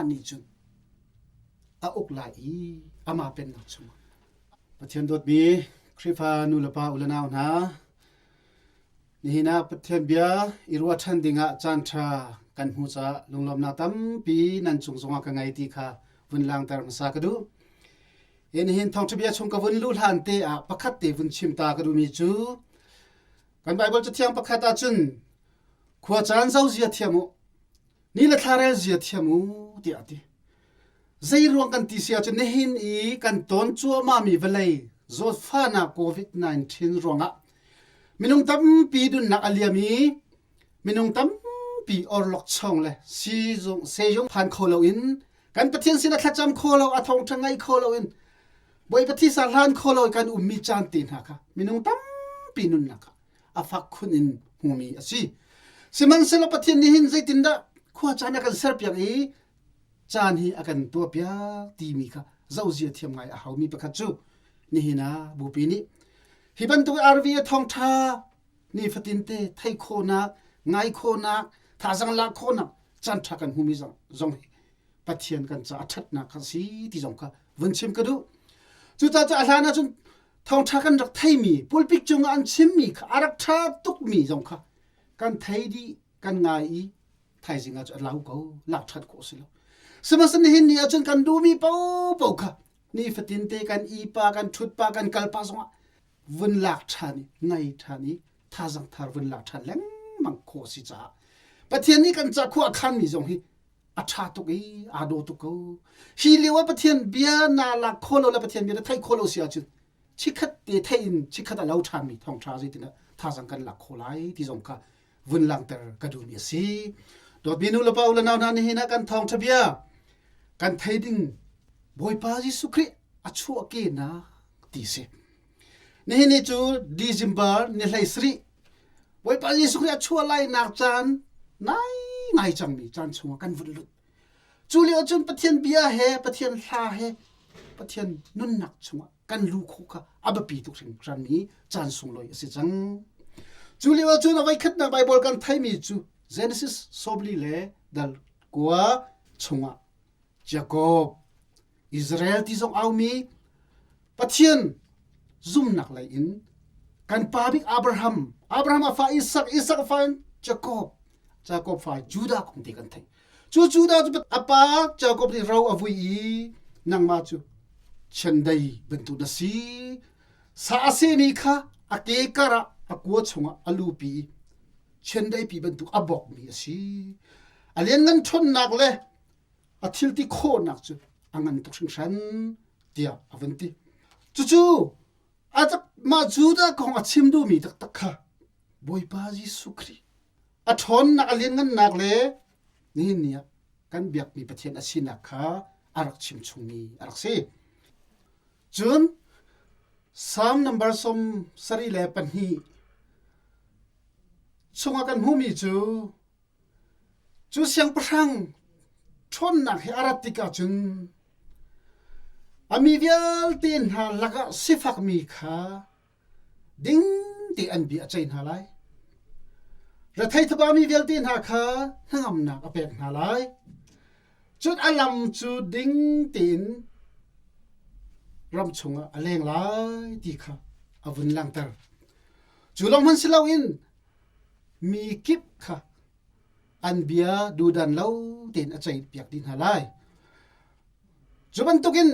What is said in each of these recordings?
amah nih cun a uk lai i amah pennak chungah. Pathian dawtmi Khrihfa nu le pa u le nau hna, nihin ah Pathian bia i ruah ṭhan dingah caan ṭha kan hmu caah lunglawmhnak tampi nan cung zongah ka ngei ti kha vun langter hmasa ka duh. Hi nihin thawngṭha bia chung ka vun luh hlan te ah pakhat te vun chim ta ka duhmi cu kan Baibal cathiang pakhat ahcun khua caan zozia thiam u, ni le thla rel zia thiam u tiah a ti. Zei ruang kan ti si ahcun nihin i kan tawn cuahmahmi vawlei zawtfahnak COVID-19 ruangah minung tampi nunnak a liam i minung tampi orlokchong le siizung sejung phan kho loin kan Pathian sinah thlacam kho lo a thawngṭha ngai kho loin Bawipa thisa hlan kho lo kan ummi caan te hna kha minung tampi nunnak ah a fak khun in hmumi a si. Sihmanhsehlaw Pathian nih hin zeitindah khua caan a kan serpiak i caan hi a kan tuahpiak timi kha zohzia thiam ngai a haumi pakhat cu nihin ah bupi nih hi bantuk RV a thawngṭha nifatin te thei khawhnak ngai khawhnak thazang lak khawhnak caan ṭha kan hmumi zong zong hi Pathian kan ca a ṭhatnak kha si ti zong kha vun chim ka duh. Cucaah cu a hlan ahcun thawngṭha kan rak theimi pulpit cungah an chimmi kha a rak ṭha tukmi zong kha kan thei dih kan ngai i thaizing ah cu a lau ko lak ṭhat khawh si lo. Sihmanhsehlaw nihin ni ahcun kan duhmi paohpaoh kha nifatin te kan ipa kan ṭhutpa kan kalpa zongah vun lak ṭhan i ngai ṭhan i thazang thar vun lak ṭhan lengmang khawh si caah Pathian nih kan ca khua a khanmi zong hi a ṭha tuk i aa daw tuk ko. Hi lio ah Pathian bia naa lak khawh lo le Pathian bia na theih khawh lo si ahcun chikkhat te theih in chikkhat a lo ṭhanmi thawngṭha zeitindah thazang kan lak khawh lai ti zong kha vun langhter ka duhmi a si. Dawtmi nu le pa u le nau hna nihin ah kan thawngṭha bia kan thei ding Bawipa Jesuh Khrih a chuahkehnak ti si. Nihin ni cu December ni 17 Bawipa Jesuh Khrih a chuah lainak caan nai ngai cangmi caan chungah kan vun lut. Cu lio cun Pathian bia he Pathian hla he Pathian nunnak chungah kan lu khawh kha a biapi tuk hringhranmi caan sunglawi a si cang. Cu lio cun a voikhatnak Baibal kan theimi cu Genesis sobli le dal kua chungah Jakob Israel ti zong aumi Pathian zumnak lei in kan pa bik Abraham, Abraham a fa Isak, Isak a fa Jacob, Jacob fa Judah kong te kan theih. Cu Judah cu a pa Jacob nih ro a vui i nangmah cu chiandei bantuk na si. Sa a sehmi kha a ke kar ah a kua chungah a lupi i chiandei pi bantuk a bawkmi a si. A lianngan ṭhawnnak le a thil ti khawhnak cu a ngan tuk hringhran tiah a vun ti. Cucu a mah Judah kong a chim duhmi taktak kha Bawipa Jesuh Khrih a ṭhawnnak a lianngannak le nihin ni ah kan biakmi Pathian a sinak kha a rak chim chungmi a rak si. Cun Psalm number 72 chungah kan hmuhmi cu Cu siangpahrang ṭhawnnak he a rat tikah cun a mi vialte hna lakah sifakmi kha ding tein an bia a ceih hna lai. Rethei thabami vialte hna kha hnangamnak a pek hna lai. Cun a lam cu ding tein ram chungah a leng lai ti kha a vun langhter. Cu lawng hmanh si loin mi kip kha an bia duhdan lo tein a ceihpiak dih hna lai. Cu bantukin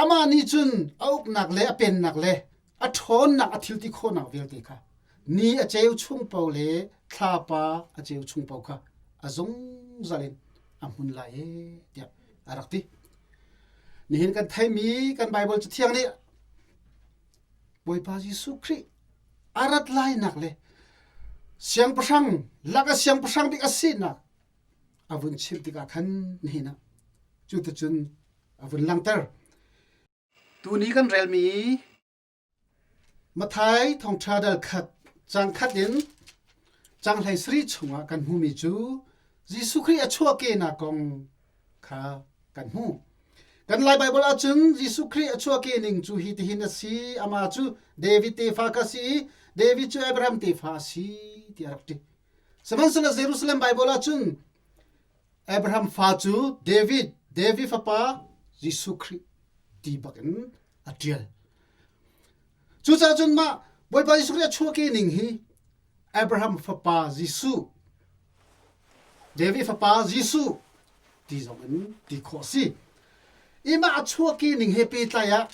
amah nih cun a uknak le a pennak le a ṭhawnnak a thil ti khawhnak vialte kha ni a ceu chung paoh le thlapa a ceu chung paoh kha a zungzal in a hmun lai ee tiah a rak ti. Nihin kan theimi kan Baibal Cathiang nih Bawipa Jesuh Khrih a rat lainak le siangpahrang lak a siangpahrang bik a sinak a vun chim tikah khan nihin ah cuticun a vun langhter. Tuni kan relmi Matthai thawngṭha dal khat cang khat in cang hlei sarih chungah kan hmuhmi cu Jesuh Khrih a chuahkehnak kong kha kan hmuh. Kan Lai Baibal ahcun Jesuh Khrih a chuahkeh ning cu hi tihin a si. Amah cu David tefa kha si i David cu Abraham tefa a si tiah a rak ti. Sihmanhsehlaw Jerusalem Baibal ahcun Abraham fa cu David, David fapa Jesuh Khrih ti bak in a ṭial. Cucaah cun mah Bawipa Jesuh Khrih a chuahke ning hi Abraham fapa Jesuh, David fapa Jesuh ti zong in ti khawh a si. I mah a chuahke ning he pehtlai ah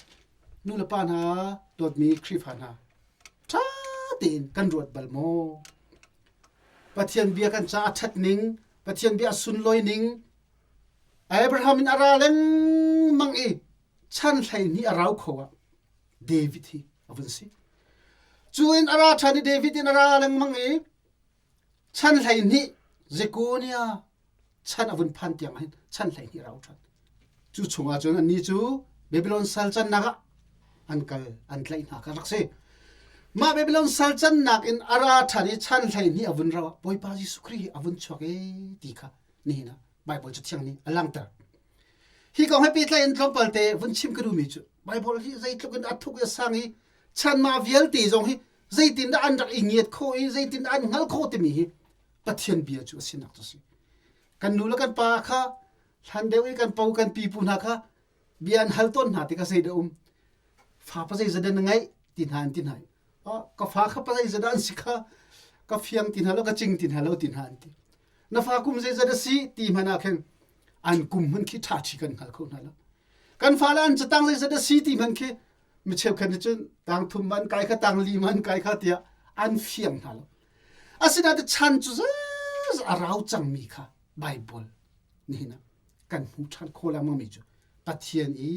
nu le pa hna dawtmi Khrihfa hna ṭha tein kan ruat bal maw? Pathian bia kan caah a ṭhat ning, Pathian bia a sunlawi ning, Abraham in a ra lengmang i chan 12 a rau kho ah David hi a vun si. Cu in a ra ṭhan i David in a ra lengmang i chan 12 Jekonia chan a vun phan tiang hin chan 12 a rau ṭhan. Cu chungah cun annih cu Babylon sal cannak ah an kal an tlaih hna kha rak si. Mah Babylon sal cannak in a ra ṭhan i chan 12 a vun rau ah Bawipa Jesuh Khrih hi a vun chuak ee ti kha nihin ah Baibal Cathiang nih a langhter. Hi kong he pehtlai in tlawmpal te vun chim ka duhmi cu Baibal hi zeitluk in a thuk i a sang i chanma vialte zong hi zeitindah an rak i ngiat khawh i zeitindah an hngalh khawh timi hi Pathian bia cu a sinak cu a si. Kan nu le kan pa kha hlan deuh i kan po kan pipu hna kha bia an hal tawn hna tikah zeidah um fa pa zeizat na ngeih ti hna an ti hna ka fa kha pa zeizat an si kha ka fiang ti hna lo ka cing ti hna lo ti hna an ti na fa kum zeizat a si ti hmanh ah khin an kum hmanh khi ṭha ṭhi kan hngal kho hna lo kan fale an catang zeizat a si ti hmanh khi mi cheukhat nih cun tang thum man kai kha tang li man kai kha tiah an fiang hna lo asinain chan cu zaz a rau cangmi kha Bible nihin ah kan hmu ṭhan kho lengmang mi cu Pathian i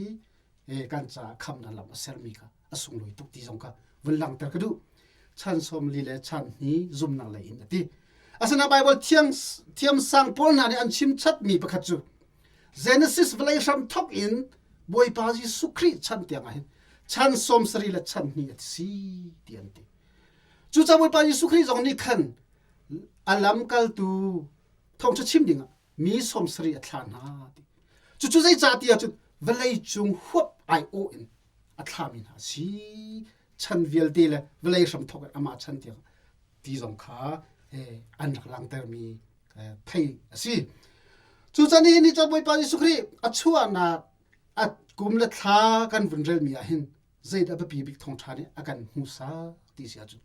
kan caah khamnak lam a sermi kha a sunglawi tuk ti zong kha vun langhter ka duh. Chan 40 le chan hni zumnak lei in a ti. Asinain Bible thiang thiamsang pawl hna nih an chim chatmi pakhat cu Genesis vawlei hram thok in Bawipa Jesuh Khrih chan tiang ah hin chan 70 le chan hnih a si ti an ti. Cucaah Bawipa Jesuh Khrih zong nih khan a lamkaltu thawngṭha chim dingah mi 70 a thlah hna ti. Cucu zeicah ti ahcun vawlei cung huap aiawh in a thlami hna si chan vialte le vawlei hramthok in amah chan tiang ti zong kha an rak langhtermi thei a si. Cucan hi ni cun Bawipa Jesuh Khrih a chuahnak a kum le thla kan vun relmi ah hin zeidah biapi bik thawngṭha nih a kan hmuhsak ti si ahcun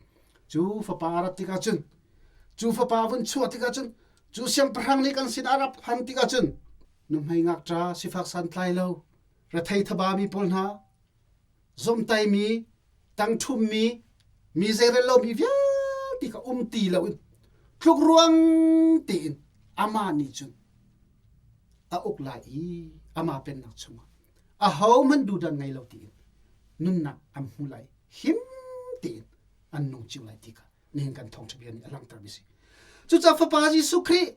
cu fapa a rat tikah cun cu fapa vun chuah tikah cun cu siangpahrang nih kan sin a rak phan tikah cun nuhmei ngakṭa sifak santlai lo rethei thabami pawl hna zomtaimi tangṭhummi mi zeirel lomi vialte kha um ti loin tlukruang tein amah nih cun a uk lai i amah pennak chungah ahohmanh duhdan ngei lo tiin nunnak an hmu lai him tein an nung cio lai ti kha nihin kan thawngṭha bia nih a langhtermi si. Cucaah Fapa Jesuh Khrih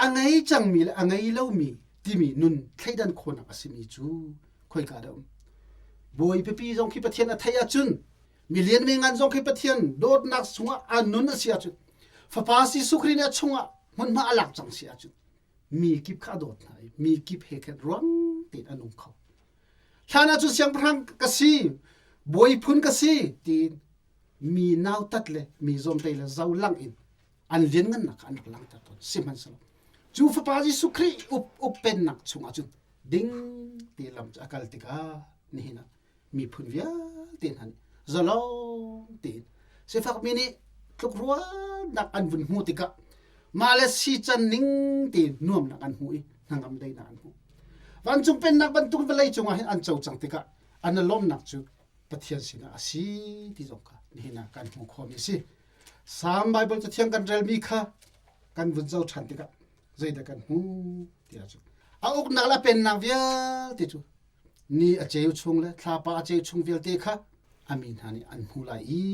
a ngei cangmi le a ngei lomi timi nun thleidan khawhnak a simi cu khoika dah um? Bawi pipi zong khi Pathian a theih ahcun milian mi ngan zong khi Pathian dawtnak chungah a nun a si ahcun Fapa Jesuh Khrih nih a chungah hmunhma a lak cang si ahcun mi kip kha a dawt hna i mi kip he khan ruang tein a nung kho. Hlan ahcun siangpahrang ka si, bawi phun ka si tiin mi nautat le mi zawmte le zo lang in an lianngannak kha an rak langhter tawn. Sihmanhsehlaw cu Fapa Jesuh Khrih up uppennak chungah cun ding te lam cu a kal tikah nihin ah miphun vialte hna nih zalong tein sifakmi nih tlukrualnak an vun hmuh tikah mah le si can ning tein nuamnak an hmu i hnangam daihnak an hmu. Vancung pennak bantuk vawlei cungah hin an co cang tikah an i lawmnak cu Pathian sinah a si ti zong kha nihin ah kan hmuh khawhmi a si. Salm Baibal Cathiang kan relmi kha kan vun zoh ṭhan tikah zeidah kan hmuh ti ahcun a uknak le a pennak vialte cu ni a ceu chung le thlapa a ceu chung vialte kha a mi hna nih an hmu lai i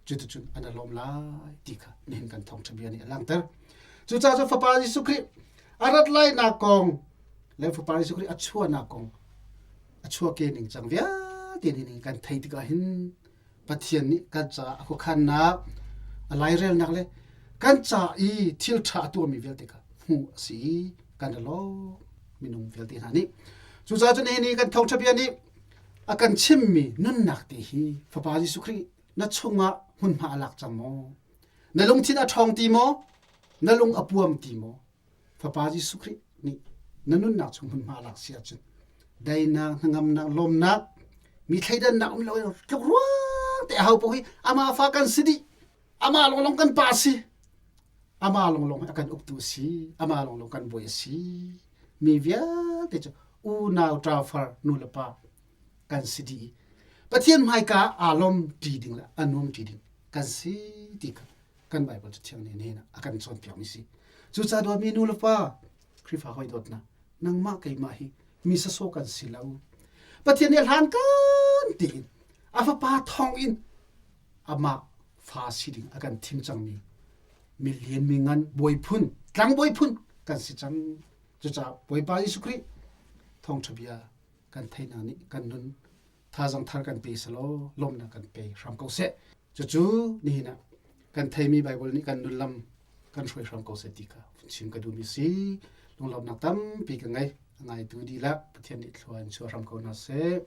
cuticun an i lawm lai ti kha nihin kan thawngṭha bia nih a langhter. Cucaah cu Fapa Jesuh Khrih a rat lainak kong le Fapa Jesuh Khrih a chuahnak kong a chuahke ning cang vialte nih kan theih tikah hin Pathian nih kan caah a khuakhannak a lairelnak le kan ca i thil ṭha a tuahmi vialte kha hmuh a si i kan i lawm minung vialte hna nih. Cucaah cun nihin i kan thawngṭha bia nih a kan chimmi nunnak te hi Fapa Jesuh Khrih na chungah hmunhma a lak cang maw? Na lungthin a ṭhawng ti maw? Na lung a puam ti maw? Fapa Jesuh Khrih nih Na nunnak chung hmunhma lak si ahcun dainak, hnangamnak, lawmnak, mi thleidannak um lo tluk ruang te hau paoh hi amah fa kan si dih. Amah longlong kan pa si. Amah longlong a kan uktu si. Amah longlong kan bawi a si. Mi vialte cu unau ṭafar nu le pa kan si dih. Pathian hmaika aa lawm ṭi ding le a nuam ṭi ding kan si ti kha kan Baibal Cathiang nih nihin a kan cawnpiakmi si. Cucaah dawtmi nu le pa Khrihfa hawi dawtnak nangmah keimah hi mi sasaw kan si lo. Pathian nih hlan kan tiin a fapa thawng in amah fa si ding a kan thim cangmi mi lian mi ngan bawi phun tlang bawi phun kan si cang. Cucaah Bawipa Jesuh Khrih thawngṭha bia kan theihnak nih kan nun thazang thar kan pe selaw lawmhnak kan pe hram ko seh. Cucu nihin ah kan theimi Baibal nih kan nunlam kan hruai hram ko seh ti kha chim ka duhmi si. Lunglawmhnak tampi ka ngei. A ngaitu dihlak Pathian nih thlua in chuah hram ko hna seh.